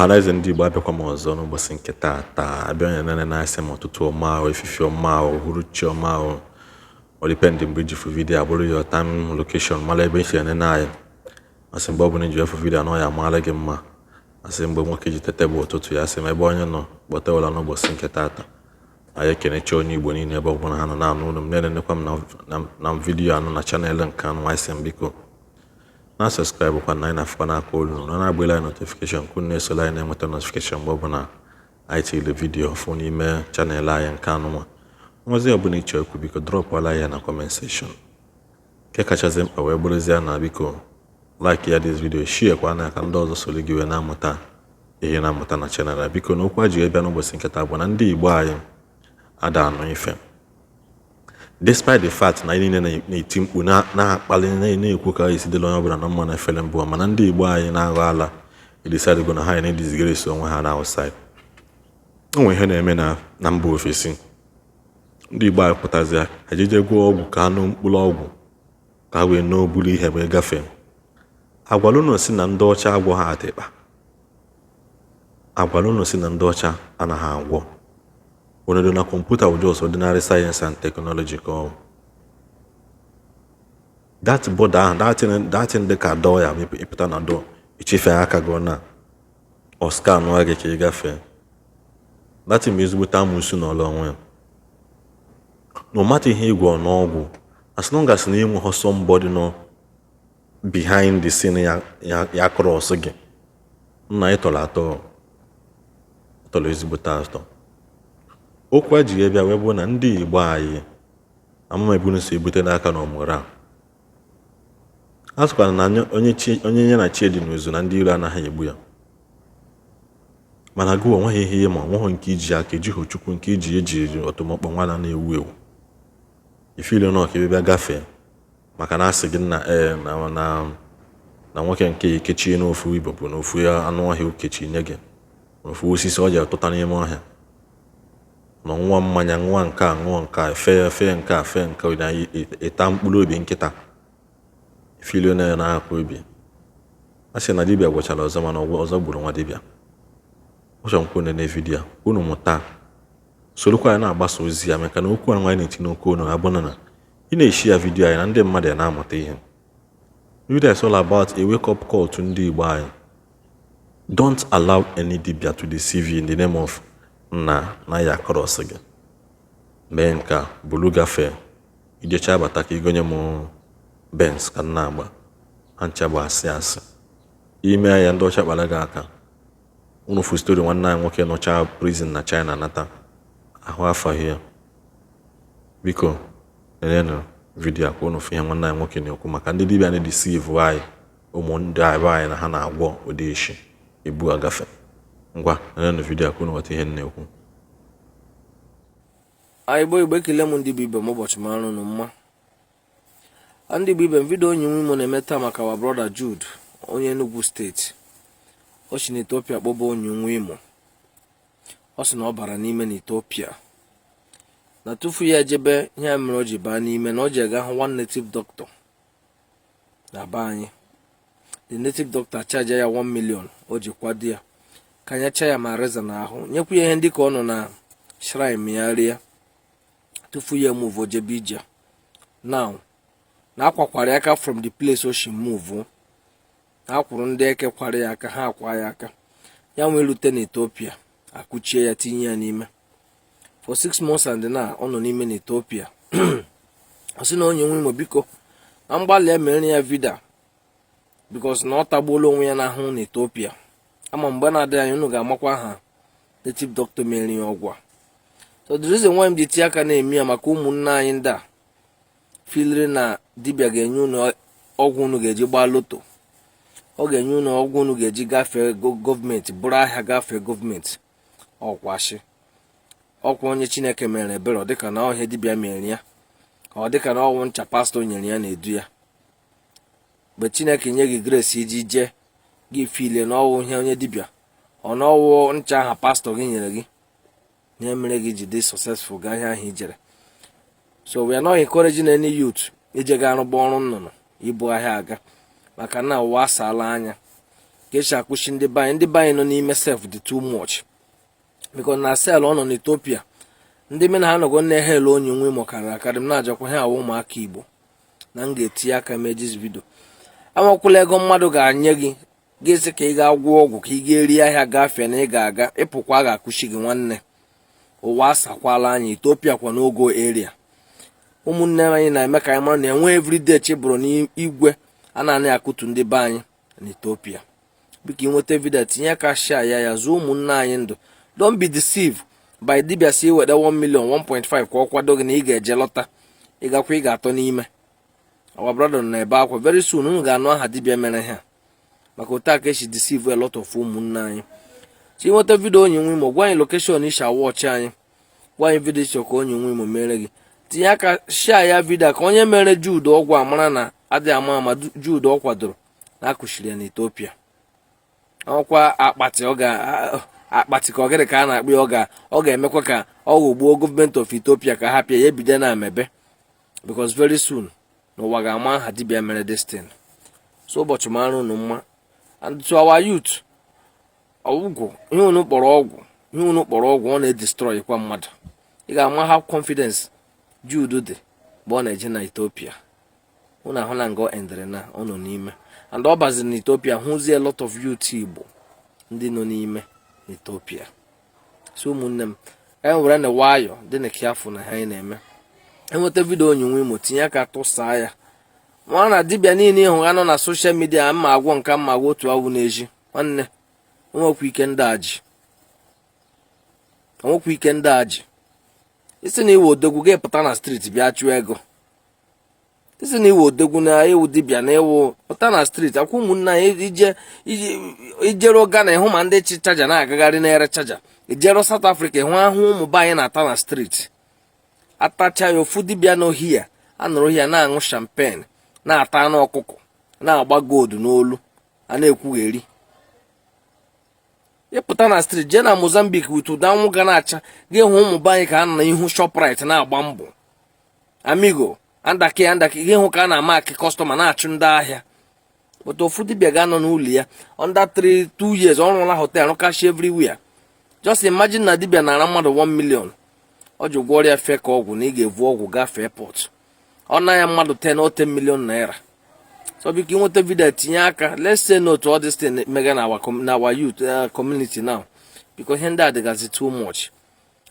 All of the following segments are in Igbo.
Ọhaneze ndị Igbo, abịakwa m ọzọ n'ụbọchị nke taa. Taa abịa onye nene na-asị m ụtụtụ ọma ahụ, efifie ọma ahụ, uhuruchi ọma ahụ. Ọ depend mgbe iji fụ video, abụrụ your time, location, mara ebe isi enene anyị. Asị mgbe ọ bụla iji efu video anọ ya amaala gị mma. Asị mgbe nwoke ji tete bụ ụtụtụ ya. Asị m ebe onye nọ kpọta ụla n'ụbọchị nke taata. Anyị ekenecha onye Igbo niile ebe ọbụla ha nọ na-anụ unu m, na-enenekwa m na video anụ na channel nke anụ. Anyị sị m biko na subscribe kwa na anyị na-afụkwa n'aka olu na na-agbela anyị notification ka unu na-esola anyị na-enweta notification mgbe ọbụla anyị tiri video fụ n'ime channel anyị nke anụnwa. Nwazi ọbụla ịchọ ikwu, biko dropụọla ya na comment section. Nke kachasị mkpa wee bụrụzie na biko like ya this video, share kwa na ka ndị ọzọ soro gị wee na-amụta ihe na-amụta na channel a. Biko, na okwu a ji bịa n'ụbọchị nke taa bụ na ndị Igbo anyị ada anụ ife, despite the fact na anyị niile na-eti mkpu, na-akpali, na-ekwu ka esi dịla onye ọbụla na mma na efere mbụ, mana ndị Igbo anyị na-aghọ ala edecidego na ha na-edisgrace onwe ha na outside. O nwere ihe na-eme na mba ofesi. Ndị Igbo anyị pụtazi ha jeje gwọọ ọgwụ ka anụ mkpụrụ ọgwụ ka ha wee n'oburu ihe wee gafee. Agwala unu si na ndị ọcha agwọ ha atịkpa. Agwala unu si na ndị ọcha anaghị agwọ onodo na kọmputa bụ just ordinary science and technology ka ọ that border ahụ, that thing dị ka door ya ịpụta na door, ichefe aka gị na ọ scan gị ka ị gafee. That thing bụ ezigbote amụsụ n'ọla onwe ya. No matter ihe ịgwọ n'ọgwụ, as long as na ịnweghị somebody nọ behind the scene ya ya ya cross gị, nna, ị tọrọ atọ, tọrọ ezigbote atọ. Okwu a ji bịa wee bụ na ndị Igbo anyị amama ebunu si ebute n'aka na ọmụrụ a. A sịkwara na onye chi onye ya na chi dị n'uzu na ndị iro anaghị egbu ya. Mana gị onweghị ihe ma onweghị nke iji aka ejighị Chukwu nke iji ejiri ọtụmọkpọ nwa na-ewu ewu ifili nọ ka ebe bịa gafee, maka na asị gị na ee na nwoke nke ekechie n'ofu ibo bụ n'ofu anụ ọhịa okechi nye gị n'ofu osisi ọ ji atụta n'ime ọhịa na nwa mmanya, nwa nke a, ṅụọ nke a, fee fee nke a, fee nke a, na ịta mkpụrụ obi nkịta ifili na na-akụ obi. A sị na dibịa gwachara ọzọ, mana ọzọ gburu nwa dibịa. Ụchọ nkwụ nene video a unu mụta, sorokwa ya na-agbasa ozi ya, maka na okwu a nwaanyị na-eti n'okwu unu abụna na ị na-eshi ya video anyị na ndị mmadụ ya na-amụta ihe. Video is all about a wake up call to ndị Igbo anyị. Don't allow any dibia to deceive you in the name of nna na ya cross gị mee nke a bulu gafee, ijecha abata ka igonye m Benz ka m na-agba. Ha ncha bụ asị asị ime ya. Ndị ọcha kpara gị aka. Unu fu story nwanne anyị nwoke nọcha prison na China nata ahụ afaghị ya. Biko nenenụ video a ka unu fụ ihe nwanne anyị nwoke na-ekwu maka ndị dibịa na-edeceive anyị, ụmụ ndị be anyị, na ha na-agwọ ụdị ishi ebu agafe. Ngwa, nenenụ video a ka unu ghọta ihe m na-ekwu. Igbo, Igbo, ekele m. Ndị bụ ibe m, ụbọchị mara unu mma. Ndị bụ ibe m, video onye nwe imo na-eme taa maka wa brother Jude, onye Enugu Steeti. O si n'Ethiopia kpọba onye nwe Imo. Ọ sị na ọ bara n'ime n'Ethiopia na tufu ya ejebe ihe a mere o ji baa n'ime, na o ji aga hụ one native doctor na be anyị. The native doctor charge ya 1 million. O ji kwado ya ka nyecha ya ma reza n'ahụ, nyekwu ya ihe ndị ka ọ nọ na shrine ya rie tufu ya move ojebe ije. Now na akwakwara ya aka from the place o shi move, ha kwụrụ ndị eke kwara ya aka, ha akwa ya aka ya nwee rute n'Ethiopia, akụchie ya, tinye ya n'ime for 6 months, and now ọ nọ n'ime n'Ethiopia. Ọ sị na onye nwe Imo, biko, na mgbalị ya mere ya video, because na ọ tagbuola onwe ya n'ahụ n'Ethiopia. Ama mgbe na-adịghị anya unu ga-amakwa aha native doctor mere ya ọgwụ a. So the reason why m ji tinye aka na-eme ya maka ụmụnne anyị ndị a filiri na dibịa ga-enye unu ọgwụ unu ga-eji gbaa lotto, ọ ga-enye unu ọgwụ unu ga-eji gafee gọọmenti, bụrụ ahịa gafee gọọmenti. Ọkwashi ọkwa onye Chineke mere ebere, ọ dịka na ọhịa dibịa mere ya, ọ dịka na ọnwụ ncha pastọ nyere ya na-edu ya. Mgbe Chineke nye gị grace iji jee gị filie na ọwụ ihe onye dibịa ọ na ọwụ ncha aha pastọ gị nyere gị ihe mere gị ji dị successful gaa ihe ahụ ijere. So we are not encouraging any youth ije ga arụgba ọrụ nnụnụ ibu ahịa aga, maka na ụwa asaala anya. Ka esi akụchi ndị be anyị, ndị be anyị nọ n'ime sef dị too much, because na cell ọ nọ n'Ethiopia, ndị me na ha nọgo na hel. Onye nwe Imo karịrị akarị. M na-ajakwa ha awụ ụmụaka Igbo na m ga-etinye aka mee this video. Amakwụla ego mmadụ ga-nye gị, ga-esi ka ị ga-agwọ ọgwụ, ka ị ga-eri ahịa gafee na ị ga-aga ịpụkwa, a ga-akụchi gị, nwanne. Ụwa asakwala anyị. Ethiopia kwa n'ogo area ụmụnne anyị na-eme ka anyị mara na enwe everyday chibụrụ n'igwe a na-anaghị akụtu ndị be anyị na Ethiopia. Biko, ịnweta video, tinye aka share ya, ya zụọ ụmụnne anyị ndụ. Don't be deceived by dibia si weta 1 million, 1.5 ka ọ kwado gị na ị ga-eje lọta. Ị gakwa, ị ga-atọ n'ime. Our brother nọ na-ebe akwa. Very soon unu ga-anụ aha dibia mere ha, maka otu a ka esi deceive a lot of ụmụnne anyị. So ịnweta video onye nwe Imo, gwa anyị location isha watch anyị, gwa anyị video ịchọ ka onye nwe Imo mere gị. Tinye aka share ya video ka onye mere Jude ọgwụ amara na adịghị ama ama Jude ọ kwadoro na akụchiri ya n'Ethiopia. Ọkwa akpati ọ ga akpati ka ọ gịnị ka a na-akpọ ya, ọ ga-emekwa ka ọ ghọgbuo gọọmenti of Ethiopia ka ha pịa ya ebido na amebe, because very soon n'ụwa ga-ama aha dibia mere this thing. So ụbọchị mara unu mma. And to our youth, ọgwụ ihe unu kpọrọ ọgwụ, ihe unu kpọrọ ọgwụ, ọ na-edestroy kwa mmadụ. Ị ga-ama how confidence Jude dị mgbe ọ na-eje na Ethiopia. Unu ahụ na nga ọ endere na ọ nọ n'ime, and ọ baziri na Ethiopia hụzie a lot of youth Igbo ndị nọ n'ime Ethiopia. So ụmụnne m, anyị were na nwayọ dị na careful na ha anyị na-eme. Enweta video onye nwe Imo, tinye aka tụsaa ya. Nwa na dibịa niile ịhụ ha nọ na social media mma agwọ nka mma agwọ otu awụ n'ezi, nwanne, onwekwa ike ndị aji, onwekwa ike ndị aji. Isi na iwe odogwu gị pụta na street bịa chụọ ego. Isi na iwe odogwu na iwu dibịa na iwu pụta na street akwa. Ụmụnne anyị, ije ijero Ghana ịhụ ma ndị chi charger na-agagharị na-ere charger. Ijero South Africa ịhụ ahụ ụmụ be anyị na-ata na street, atacha ya. Ofu dibịa n'ohi ya anọrọ ya na-aṅụ champagne, na-ata anụ ọkụkọ, na-agba gold n'olu, a na-ekwugheri. Ịpụta na street, jee na Mozambique with ụda anwụ ga na-acha, gị hụ ụmụ be anyị ka a nọ n'ihu Shoprite na-agba mbọ, amigo andaki andaki. Gị hụ ka a na-ama akị customer na-achụ ndị ahịa. But ofu dibịa ga-anọ n'ụlọ ya, under 3 2 years ọ rụọla hotel, rụkashi everywhere. Just imagine na dibịa nara mmadụ 1 million, ọ ji ụgwọ ọrịa fe ka ọgwụ na ị ga-evu ọgwụ gafee port, ọ na ya mmadụ 10 or 10 million naira. So biko, ịnweta video, tinye aka. Let's say no to all this thing mega na our youth community now, because ihe ndị a dịgazi too much.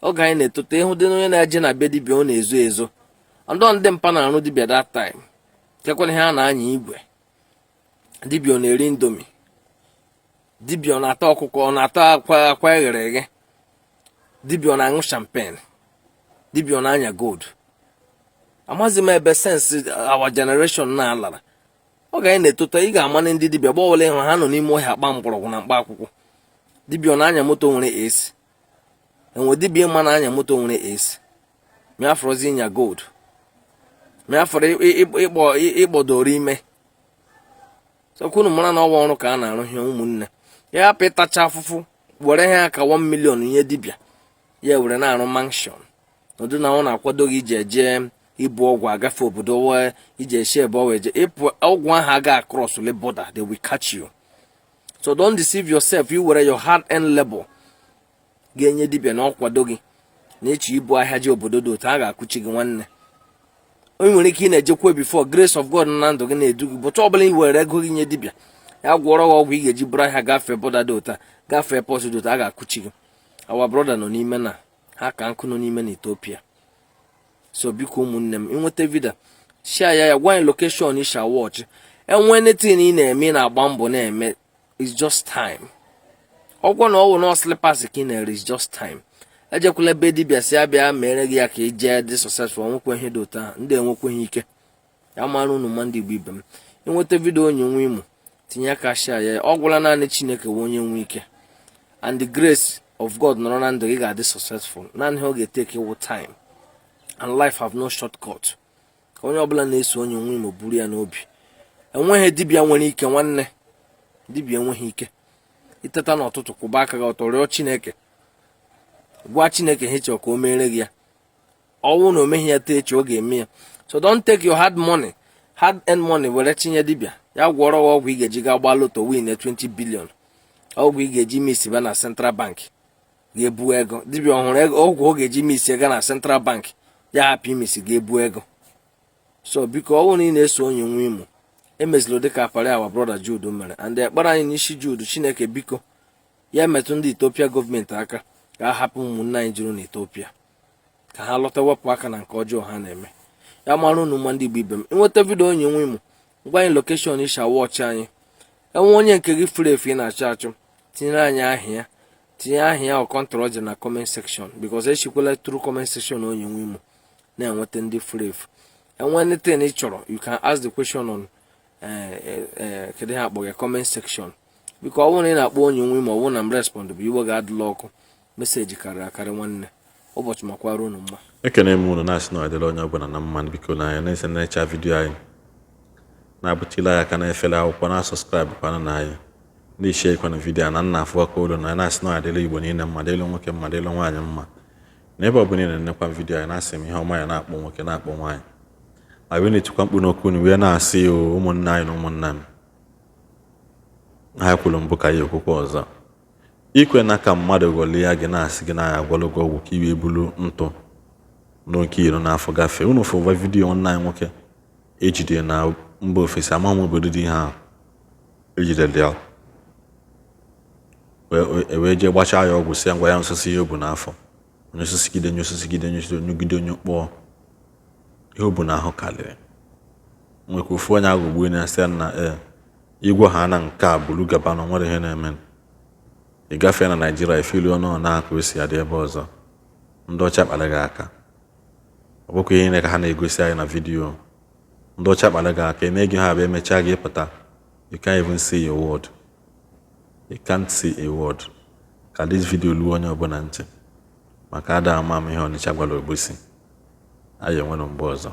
Oge anyị na-etote, ịhụ dị onye na-eje na be dibịa, ọ na-ezo ezo. Ndọ ndị mpa na-arụ dibịa that time, kekwana ihe a na-anya igwe. Dibịa ọ na-eri Indomie? Dibịa ọ na-ata ọkụkọ? Ọ na-ata akwa akwa eghere eghe? Dibịa ọ na-aṅụ champagne? Dibịa ọ na-anya gold? Amaghịzi m ebe sense our generation na-alara. Oge anyị na-etota, ị ga-ama na ndị dibịa gbawele ịhụ ha nọ n'ime ọhịa akpa mgbọrọgwụ na mkpa akwụkwọ. Dibịa ọ na-anya moto nwere AC? Enwe dibịa ịma na-anya moto nwere AC? Ma afọrọzi ịnya gold, ma afọrọ ịkpọ ịkpọdoro ime. Sokwunu mara na ọwa ọrụ ka a na-arụ ihe. Ụmụnne ya, hapụ ịtacha afụfụ were ha aka 1 million nye dibịa, ya were na-arụ mansion n'ụdị na ọ na-akwado gị iji eje ibu ọgwụ agafe obodo wee iji esi ebe ọ wee je ịpụ ọgwụ ahụ aga across the border, they will catch you. So don't deceive yourself. You were your hard earned labor ga-enye dibịa na ọkwado gị na ịchọ ibu ahịa ji obodo dị otu a, ga-akụchi gị, nwanne. Onye nwere ike ị na-ejekwa before grace of God na ndụ gị na-edu gị, bụcha ọbụla ị were ego gị nye dibịa ya gwọrọ gị ọgwụ ị ga-eji buru ahịa gafee border dị otu a, gafee port dị otu a, ga-akụchi gị. Our brother nọ n'ime na ha ka nkụ nọ n'ime na Ethiopia. So biko, ụmụnne m, ịnweta video, share ya, ya gwa anyị location isha watch. Enwe anything ị na-eme, ị na-agba mbọ na-eme, it's just time. Ọgwọ na ọwụ na slippers ka ị na-ere, it's just time. Ejekwala ebe dibịa si abịa mere gị ya ka ị jee dị successful. Nwekwa ihe dị otu ahụ, ndị enwekweghị ike ya mara unu ma. Ndị Igbo ibe m, ịnweta video onye nwe Imo, tinye aka share ya. Ọ gwụla naanị Chineke wee onye nwe ike and the grace of God nọrọ na ndụ gị, ga-adị successful. Naanị ihe ọ ga-eteke wụ time, and life have no shortcut. Ka onye ọbụla na-eso onye nwe Imo buru ya n'obi, enweghị dibịa nwere ike, nwanne. Dibịa enweghị ike. Iteta n'ụtụtụ, kwụba aka gị ọtọ, rịọ Chineke, gwa Chineke ihe chọrọ ka o mere gị ya. Ọnwụ na o meghị ya taa, echi ọ ga-eme ya. So don't take your hard money, hard earned money, were tinye dibịa. Ya gwọrọ gị ọgwụ ị ga-eji gaa gbaa lotto win 20 billion, ọgwụ ị ga-eji miss ba na Central Bank ga-ebu ego. Dibịa ọhụrụ ego ọgwụ ọ ga-eji miss ga na Central Bank ya hapụ imiss ga-ebu ego. So biko, ọ bụrụ na ị na-eso onye nwe Imo, emezila dịka apara our brother Jude mere. And ekpere anyị n'isi Jude, Chineke biko, ya metụ ndị Ethiopia gọọmenti aka ka a hapụ ụmụnne anyị juru n'Ethiopia ka ha lọta, wepụ aka na nke ọjọọ ha na-eme. Ya mara unu mma, ndị Igbo ibe m. Ịnweta video onye nwe Imo, gwa anyị location isha watch anyị. Enwe onye nke gị furu efu ị na-achọ achọ, tinyere anyị aha ya, tinye aha ya, ọkọntrọ na comment section, because echikwala through comment section onye nwe Imo na-enweta ndị furu efu. Enwe anything ị chọrọ, you can ask the question on kedu ha akpọ ya, comment section. Biko, ọ bụrụ na ị na-akpọ onye nwe Imo, ọ bụrụ na m respond bụ iwe ga-adịla ọkụ, message karịrị akarị. Nwanne, ụbọchị makwara unu mma. Ekene m unu, na-asị na ọ dịla onye ọbụla na mma. Biko, na anyị na-ese na-echa video anyị na-abụtila ya aka na-efele akwụkwọ na subscribe kwana na anyị na-eshare kwana video na nna afụ aka olu na na-asị na ọ adịla Igbo niile mma, dịla nwoke mma, dịla nwaanyị mma. Na ebe ọbụla ị na-enekwa video anyị, na-asị m ihe ọma ya na-akpọ nwoke, na-akpọ nwaanyị, ma wee na-etikwa mkpu n'okwu unu wee na-asị o ụmụnne anyị na ụmụnna m ha kwuru mbụ ka ya ekwukwa ọzọ, ikwe na ka mmadụ ghọlie gị, na-asị gị na ya agwọlụ gị ọgwụ ka i wee bulu ntụ n'oke iro n'afọ gafee. Unu fụva video nwanne anyị nwoke ejide na mba ofesi, ama m obodo dị ihe ahụ ejidere ya, wee jee gbachaa ya ọgwụ, si ya ngwa ya nsụsị ihe o bu n'afọ, nyụsịsịgide, nyụsịsịgide, nyụsịgide, nyụgide, nyụkpọọ ihe o bu n'ahụ karịrị. Nwekwa ofu onye aghọgbuo ya, sị ya na ee, igwe ha na nke a buru gaba na nwere ihe na-eme. Ị gafee na Naijiria, efili ọnụ na ka o si adị ebe ọzọ, ndị ọcha kpara gị aka. Ọ bụkwa ihe ka ha na-egosi anyị na video. Ndị ọcha kpara gị aka, eme gị ha bụ emechaa gị pụta, you can't even see a word, you can't see a word. Ka this video luo onye ọbụla ntị, maka ada ama m ihe Ọnịcha gwara Obosi anyị enwere mgbe ọzọ.